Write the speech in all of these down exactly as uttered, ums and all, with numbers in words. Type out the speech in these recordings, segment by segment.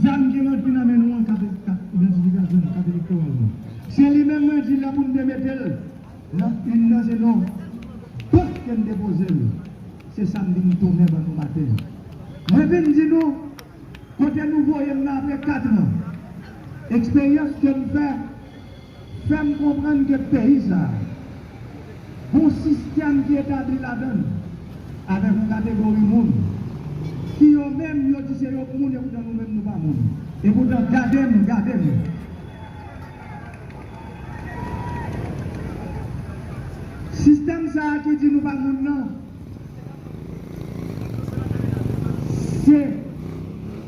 Zam ki rantre nan men nou an, kat, kat idantifikasyon nou, kat elektoral nou. Se li menm mwen di lè pou n te mete l nan inn nan, se non. Pòt ke n depoze l, se sa m vin tounen ban nou maten. Mwen vin di nou, kote nou voye m nan apre kat an. Eksperyans ke m fè, fè m konprann ke peyi sa a, gon sistèm ki etabli ladan l, avèk yon kategori moun, ki yo menm, yo di se yo moun, epoutan nou menm, nou pa moun. Epoutan, gade m, gade m. Sistèm sa a ki di nou pa moun nan, se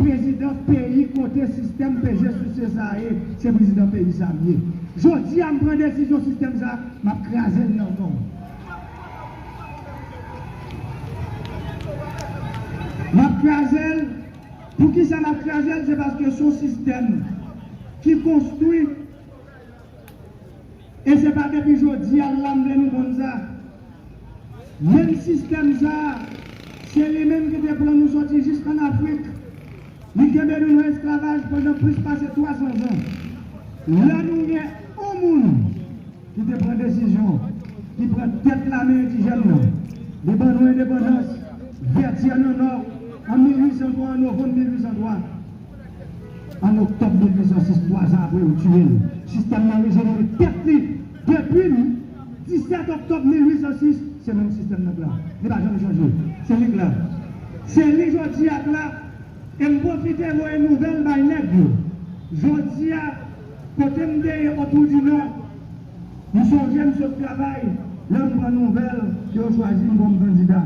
prezidan peyi kote sistèm peze souse sa a ye, se prezidan peyi sa m ye. Jodi a, m pran desizyon sistèm sa a, m ap kraze l nan men w. M ap kraze l. Poukisa m ap kraze l? Se paske se yon sistèm ki konstwi. E se pa depi jodi a la m vle nou konn sa. Menm sistèm sa a, se li menm ki te pran nou soti jis ann Afrik. Li kenbe nou nan esklavaj pandan plis pase twa san zan. Lè nou gen yon moun ki te pran desizyon, ki pran tèt lame endijèn nan, li ban nou endepandans, Vètyè nan Nò, an mil uit san twa, an novanm mil uit san twa. An oktòb mil uit san sis, twa zan apre, yo tiye l. Sistèm nan rejenere tèt li depi disèt oktòb mil uit san sis, se menm sistèm nan k la. Li pa janm chanje. Se li k la. Se li jodi a k la. E m pwofite voye nouvèl bay nèg yo. Jodi a, kote m te ye Otoudinò, m sonje m sot travay, lè m pran nouvèl ke yo chwazi m kòm kandida.